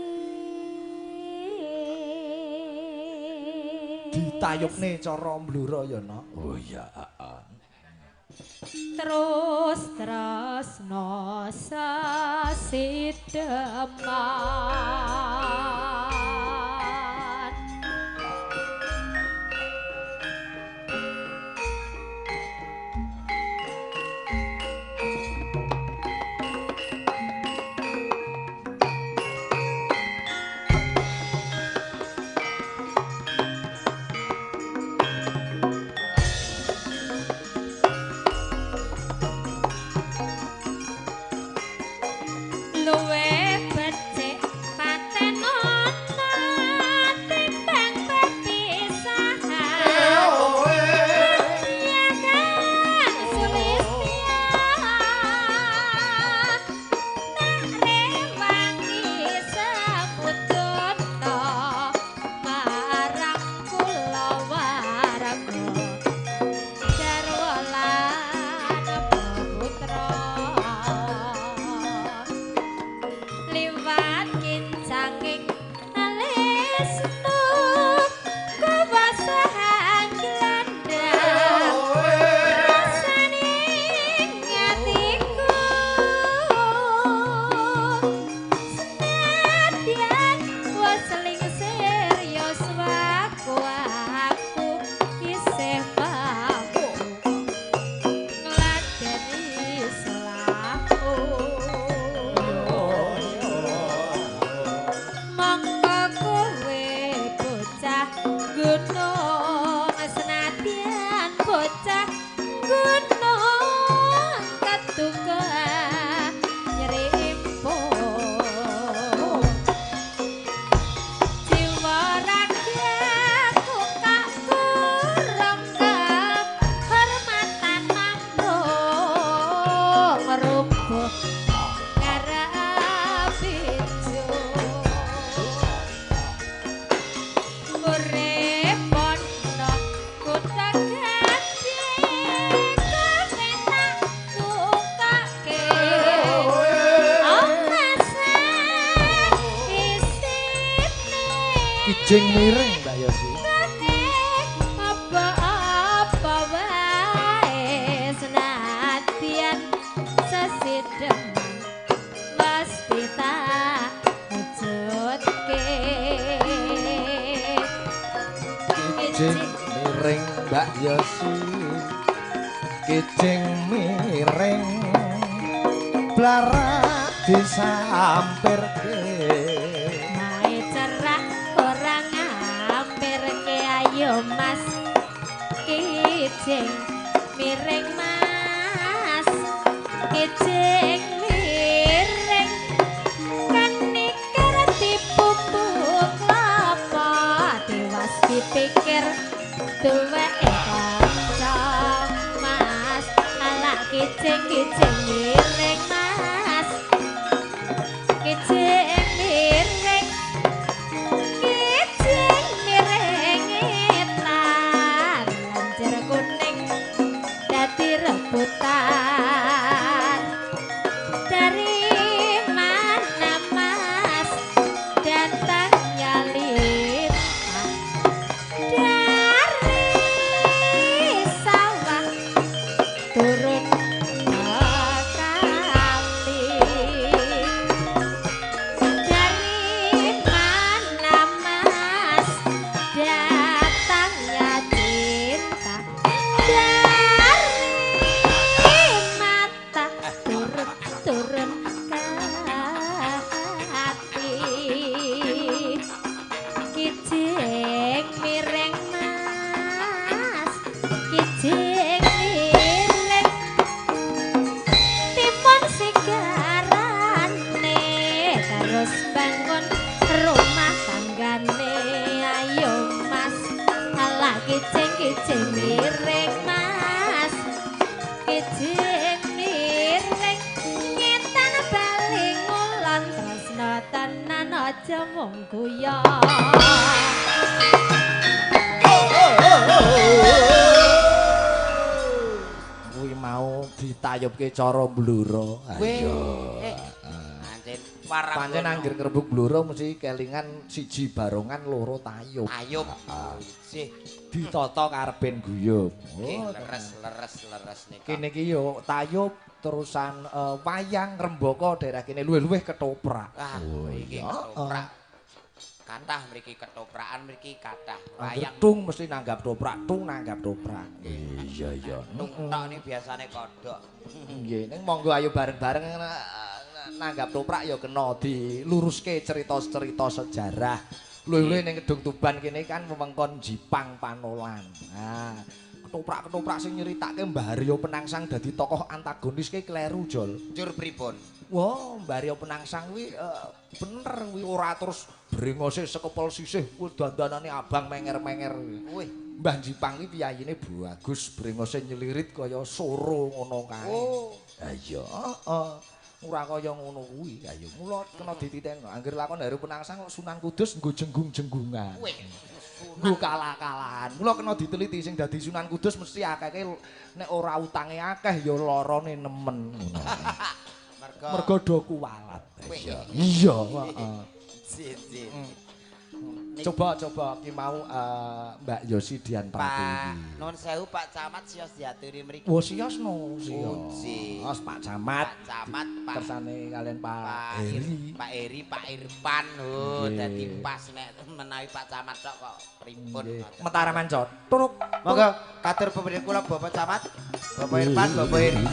ditayubne cara mblura ya nak. Oh iya heeh. Terus tresno sasideman luwe becik paten ana timbang pepisahan ya Kang Sulistya tak rewangi semutuna marang kulawarga garwa lan putra liwat kincanging alis tresno kuwasa gelandang rasane atiku senadyan wis lingsir yuswaku aku isih mampu ngladeni selahku. Mongko kowe bocah gunung senadyan bocah gunung ketuka nyrimpo jiwa ragaku kak kurang kehormatan mampu ngrubuh karapijo urip ana kutha gedhe kowe tak tukake omase isine Kijing miring Mbak Yosi. Apa-apa wae senadyan sesideman mesti tak wujudke. Kijing miring Mbak Yosi. Kijing miring blarak disampirke. Mae cerak ora ngampirke ayo Mas. Kijing miring Mas. Kijing miring kenikir dipupuk klapa tiwas dipikir duweke kanca Mas. Ala kijing-kijing miring Mas. Kijing miring kijing miring etan lanjir kuning dadi rebutan. Dari mana Mas datangnya lintah? Dari sawah turun ke kali. Dari mana Mas datangnya cinta? Dari mata turun turun ke hati. Kijing miring Mas, kijing miring timun sigarane terus bangun rumah tanggane. Ayo Mas, ala kijing-kijing miring Mas. Kijing miring ngetan bali ngulon tresno tenan aja mung guyon. Kuwi mau ditayubke cara bluro. Ayo. Pancen warang. Pancen angger krebuk bluro mesti kelingan siji barongan loro tayub. Tayub. Sih Ditata karepen guyub. nggih leres leres leres nika. Kene iki yo tayub terusan wayang rembaka daerah kene luwih-luwih ketoprak. Ah, iki ketoprak. Kathah mriki ketoprakan mriki kathah Wayang wayang. tung mesti nanggap toprak, tung nanggap toprak. Iya iya. Tung tok ini biasane kodhok. Nggih, ning monggo ayo bareng-bareng nanggap toprak ya kena diluruske cerita-cerita sejarah. Luwih-luwih ning Kedung Tuban kene kan wewengkon Jipang Panolan. Nah, ketoprak-ketoprak sing nyeritake Mbah Arya Penangsang dadi tokoh antagonis ke kleru, Jol. Njur pripun? Wah, Mbah Arya Penangsang kuwi bener kuwi ora terus brengose sekepel sisih kuwi dandanane abang menger-menger. Wih, Mbah Jipang kuwi piyayine bagus, brengose nyelirit kaya soro ngono kae. Oh. Ha iya, heeh. Ora kaya ngono kuwi. Ha iya, mula kena dititen. Angger lakon Haru Penangsang kok Sunan Kudus nggo jenggung-jenggungan. Wih, Nggo kalah-kalahan. Mula kena diteliti sing dadi Sunan Kudus mesti akeh nek ora utange akeh ya larane nemen ngono. Mergo Mergo do kuwalat. Wih. Iya, heeh. Siji. Coba ki mau Mbak Yosi Dian Pratiwi. Pak, nuwun sewu Pak Camat sios diaturi mriki. Oh, sios no, sios. Pak Camat. Pak Camat, Pak kersane kalian Pak Eri. Pak Eri, Pak Irfan. Oh, dadi pas nek menawi Pak Camat tok kok pripun. Mataraman cot. Turuk. Monggo katur pemerintahan kula Bapak Camat, Bapak Irfan, Bapak Eri.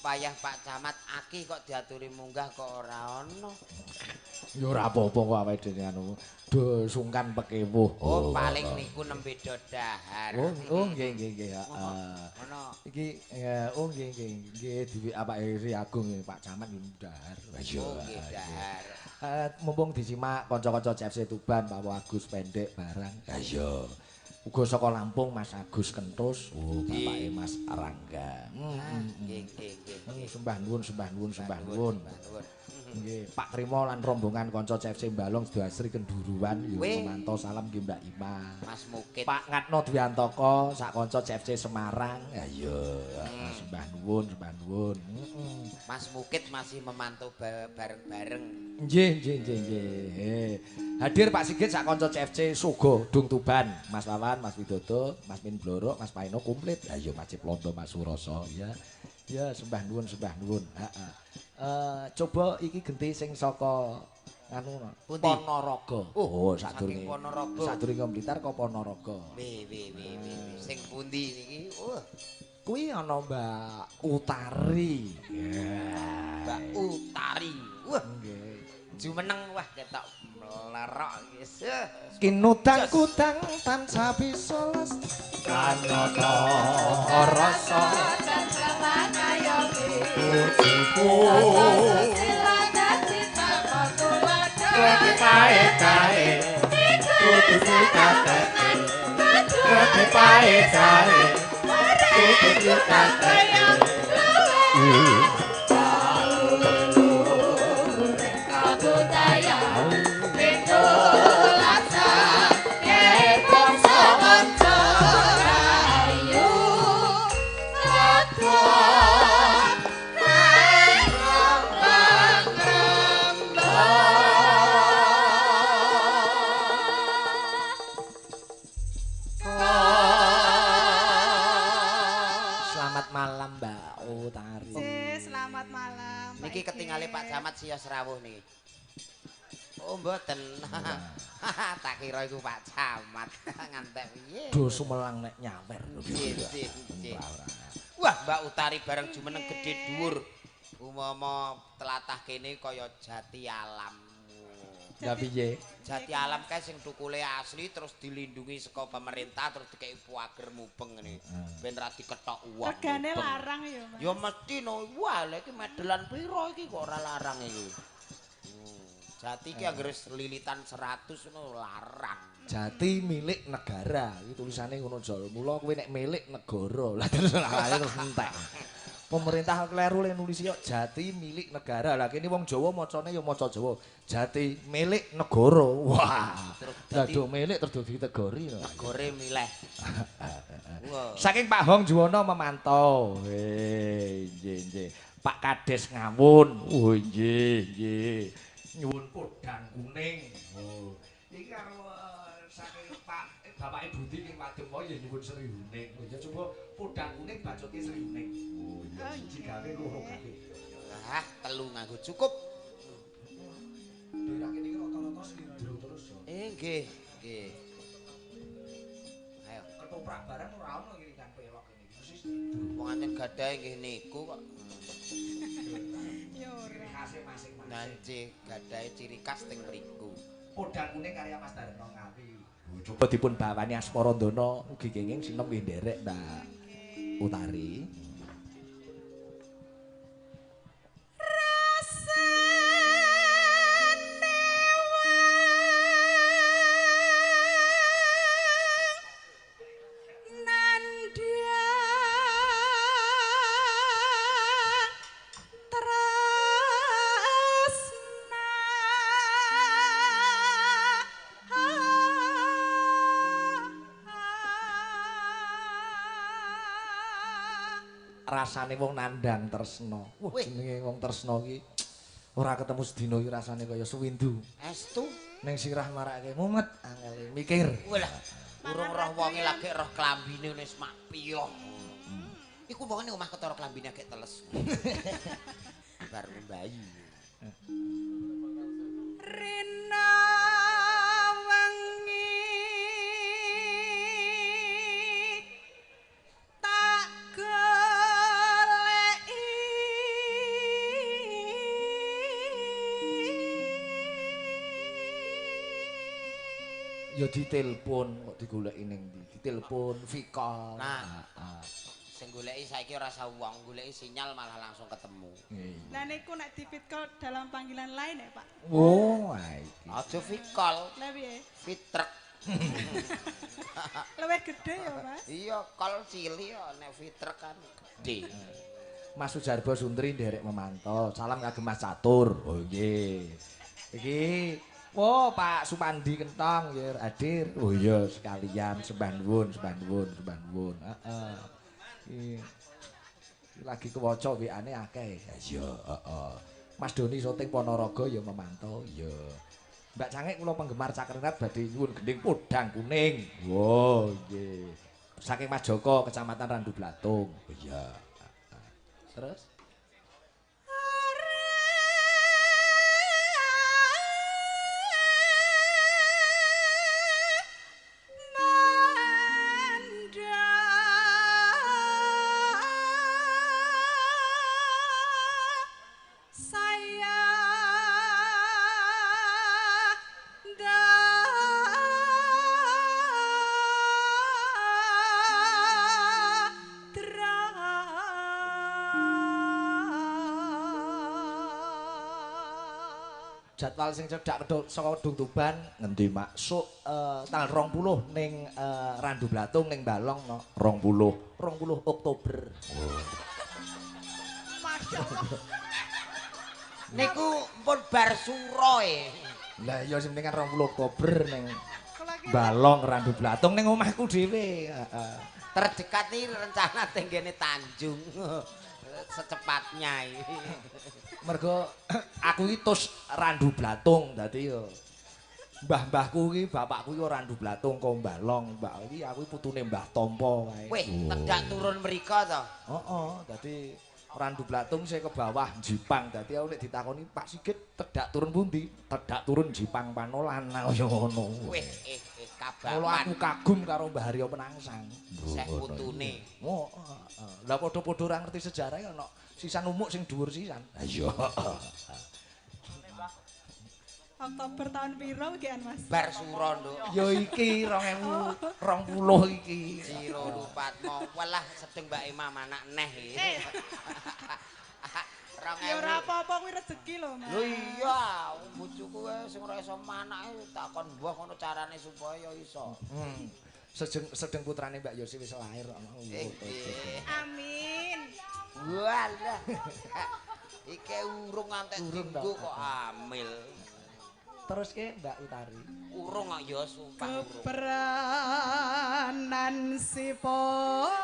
Payah Pak Camat akeh kok diaturi munggah kok ora ana. Ya ora apa-apa kok awake dhewe anu. Do sungkan pekewuh. Oh, paling niku nembe do dahar. Oh, nggih nggih nggih, heeh. Ngono. Iki oh nggih nggih nggih di Pak Eri Agung Pak Camat nggih dahar. Oh, nggih dahar. Mumpung disimak kanca-kanca CFC Tuban Pak Agus Pendek barang. Ha iya. Uga saka Lampung Mas Agus Kentus, oh bapake Mas Rangga. Nggih nggih nggih. Sembah nuwun, sembah nuwun, sembah nuwun. Nggih, Pak Trimo lan rombongan kanca CFC Balong Sedasri Kenduruan ya memantau salam nggih Mbak Ima. Mas Mukit. Pak Ngatno Dwiantaka sak kanca CFC Semarang. Ha iya, sembah nuwun, sembah nuwun. Mas Mukit masih memantau bareng-bareng. Nggih, nggih, nggih, nggih. Hadir Pak Sigit sak kanca CFC Sogo Dung Tuban, Mas Wawan, Mas Widodo, Mas Min Blorok, Mas Paino komplit. Ha iya Mas Ciplondo, Mas Suroso ya. Ya sembah nuwun, sembah nuwun. Heeh. Coba iki genti sing saka anu Ponorogo. Oh, sadurunge Ponorogo. Sadurunge Blitar kok Ponorogo. W w w w sing pundi niki? Kuwi ana Mbak Utari. Mbak Utari. Wah, nggih. Jumeneng wah ketok mlerok iki. Kinudang kudang tansah bisa les kanyata rasa pujiku pae-pae kudu dikateke pae-pae kudu dikateke. Niki ketingale Pak Camat sios rawuh niki. Oh mboten. Tak kira iku Pak Camat. Ngantek piye? Do sumelang nek nyawer. Wah, Mbak Utari bareng jumeneng gedhe dhuwur. Umama tlatah kene kaya jati alam. Lah piye? Jati alam kae sing tukule asli terus dilindungi saka pemerintah terus dikeki pager mubeng ngene. Ben ra diketok uwong. Regane larang ya, Mas. Ya mesti no. Wah, lha iki medelan pira iki kok ora larang iki. Jati iki anggere lilitan 100 ngono larang. Jati milik negara. Iki tulisane ngono jol. Mula kowe nek milik negara. Lah terus terus entek. Pemerintah kleru le nulis yo jati milik negara. Lah kene wong Jawa macane ya maca Jawa. Jati milik negara. Wah. Terus do milik terus ditegori. Negore milih. Saking Pak Hong Juwono memantau. Nggih. nggih, nggih. Pak Kades Ngawun. Oh nggih, nggih. Nyuwun podang kuning. Oh. Iki karo saking Pak Bapake Budi ing Pademoy ya nyuwun Sri Huning. Oh ya coba podang kuning bacutke Sri Huning. Oh iya, siji gawe loro gawe. Ah, telu nganggo cukup. Daerah kene iki rata-rata slindro terus ya. Nggih, nggih. Ayo, ketoprak bareng ora ono iki kan pelok kene iki mesti slindro. Wong anten gadahe nggih niku kok. Ya ora. Ciri khase masing-masing. Nggih, gadahe ciri khas teng mriku. Podang kuning karya Mas Darno Ngawi. Coba dipun bawani Asmarandana ugi kenging sinem nggih nderek Mbak Utari. Rasane wong nandhang tresna. Wah, jenenge wong tresna iki ora ketemu sedina iki rasane kaya suwindu. Estu ning sirah marake mumet angele mikir. Walah, urung roh wonge lagi roh klambine wis mak piyoh. Iku wonge ning omah ketara klambine agek teles. Bar mbayi. Rina wengi tak goleki Ya ditelpon kok digoleki ning ndi? Ditelpon Vika. Nah, sing goleki saiki ora usah wong, goleki sinyal malah langsung ketemu. Lah niku nek di-fit call dalam panggilan lain ya, Pak. Oh, iki. Aja fit call. Lah piye? Fit truk. Luwih gede ya, Mas. Iya, call cilik nek fit truk kan gede. Mas Sujarbo Suntri nderek memantau. Salam kagem Mas Catur. Oh nggih. Iki oh, Pak Supandi Kentong ya hadir. Oh iya sekalian sembah nuwun, sembah nuwun, sembah nuwun. Heeh. Iki lagi kewaca WA-ne akeh. Iya, heeh. Mas Doni syuting Ponorogo ya memantau. Iya. Mbak Cangik kula penggemar Cakrenat badhe nyuwun gending podang kuning. Oh, nggih. Saking Mas Joko Kecamatan Randu Blatung. Oh iya. Terus jadwal sing cedhak saka Kedung Tuban ngendi maksuk tanggal 20 ning Randu Blatung ning Balong no 20 Oktober. Oh. Masyaallah. Niku pun bar sura e. Lah iya sing penting kan 20 Oktober ning Balong Randu Blatung ning omahku dhewe. Heeh. Terdekat iki rencana tenggene Tanjung. Secepatnya iki. Mergo aku iki tus Randu Blatung dadi yo mbah-mbahku iki bapakku iki Randu Blatung kok Balong, Mbak iki aku putune Mbah Tompo kae. Wih, tedak turun mriko to. Heeh, dadi Randu Blatung saya ke bawah Jipang. Dadi aku nek ditakoni Pak Sigit tedak turun pundi? Tedak turun Jipang Panolan kaya ngono. Wih, kabaman. Mula aku kagum karo Mbah Haryo Penangsang. Seh putune. Oh, lah padha-padha ora ngerti sejarah ana sisan umuk sing dhuwur sisan. Ha iya. Oktober tahun piro iki, Mas? Bar sura, Nduk. Ya iki 2020 iki. Ciro lupatmo. Walah sedeng Mbak Emma manak neh iki. Ya ora apa-apa kuwi rezeki lho, Mas. Lho iya, bojoku sing ora iso manake takon mbah ngono carane supaya iso. Sedeng putrane Mbak Yosi wis lahir kok. Amin. Walah. Iki urung ngantek dinggo kok amil. Terus ke Mbak Utari. Urung kok ya sumpah urung. Kepranan si podang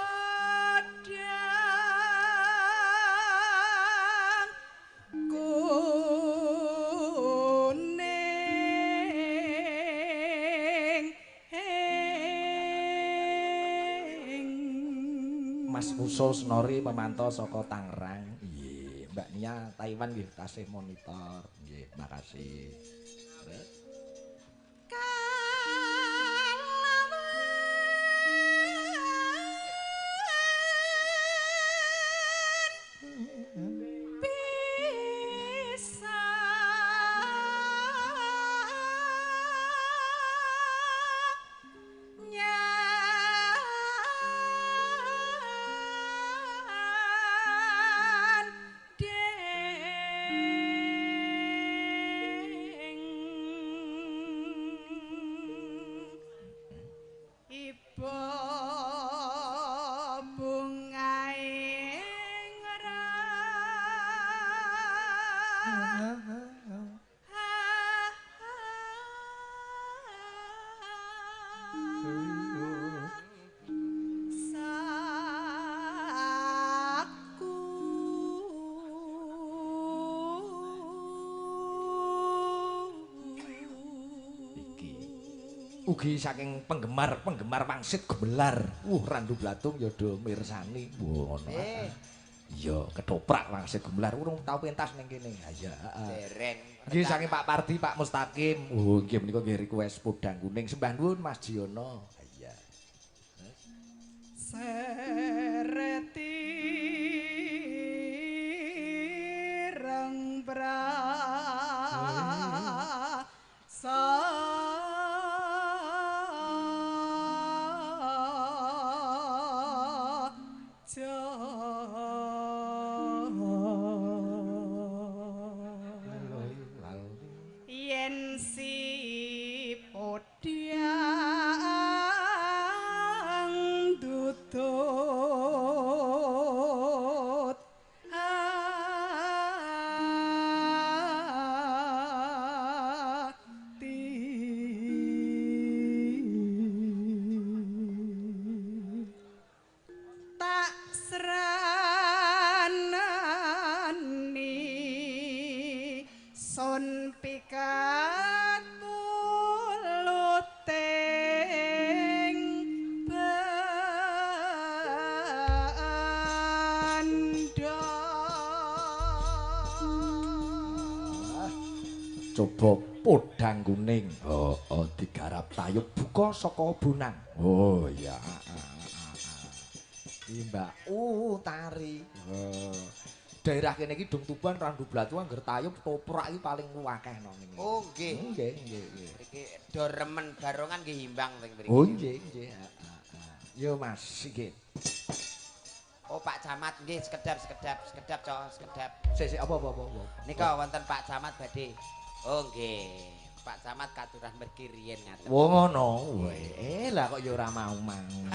Muso Senori memantau saka Tangerang. Nggih, Mbak Nia Taiwan nggih tasih monitor. Nggih, makasih. Ugi saking penggemar-penggemar wangsit gemelar. Randu Blatung ya do mirsani. Wah, ngono. Iya, ketoprak wangsit gemelar urung tau pentas ning kene. Ha iya, heeh. Dereng. Nggih saking Pak Pardi, Pak Mustaqim. Oh, nggih menika nggih request podang kuning. Sembah nuwun Mas Jiono. Ha iya. Sereti reng Coba podang kuning. Oh, oh digarap tayub buka saka bonang. Oh iya. Iki Mbak Utari. Oh. Daerah kene iki Dung Tuban Randu Blatu angger tayub toprak iki paling akeh nang ngene. Oh nggih. Nggih, nggih, nggih. Iki do remen barongan nggih himbang teng mriki. Oh nggih, nggih. Yo Mas Sigit. Oh Pak Camat nggih sekedap sekedap sekedap cok sekedap. Sik sik apa apa apa. Nika wonten Pak Camat badhe. Oh nggih. Pak Camat katuran mergi riyen ngaten. Wo ngono. Eh lah kok ya ora mau-mau.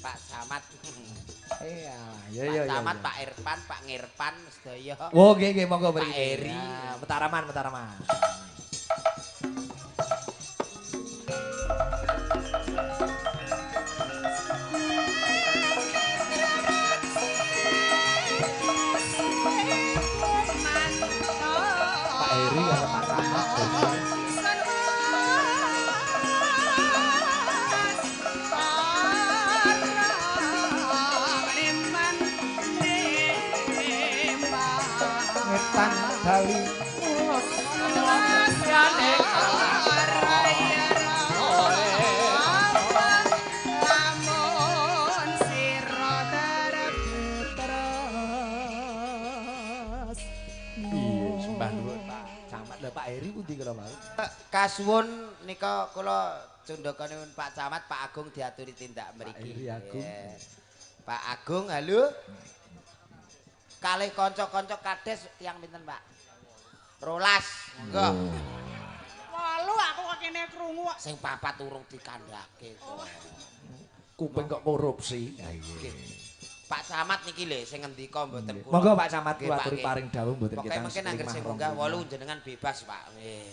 Pak Camat. Iya, ya ya. Pak Camat, Pak Irfan, Pak Ngirpan sedaya. Wo nggih nggih monggo mriki. Pak Eri. Metaraman, Metaraman. Pak Eri karo Pak Camat. Ngetan Bali. Iya, sembah nuwun Pak Camat. Lah Pak Eri pundi kula mau? Kasuwun nika kula cundhakanipun Pak Camat, Pak Agung diaturi tindak mriki. Pak Eri Agung. Pak Agung, halo. Kalih kanca-kanca kades tiyang pinten, Pak? 12. Monggo. 8 aku kok kene krungu kok. Sing papat urung dikandhake. Oh. Kuping kok korupsi. Ha iya. Pak Camat niki lho sing ngendika mboten kula. Monggo Pak Camat kula aturi paring dawuh mboten kita. Pokoke mungkin angger sing munggah 8 jenengan bebas, Pak. Nggih.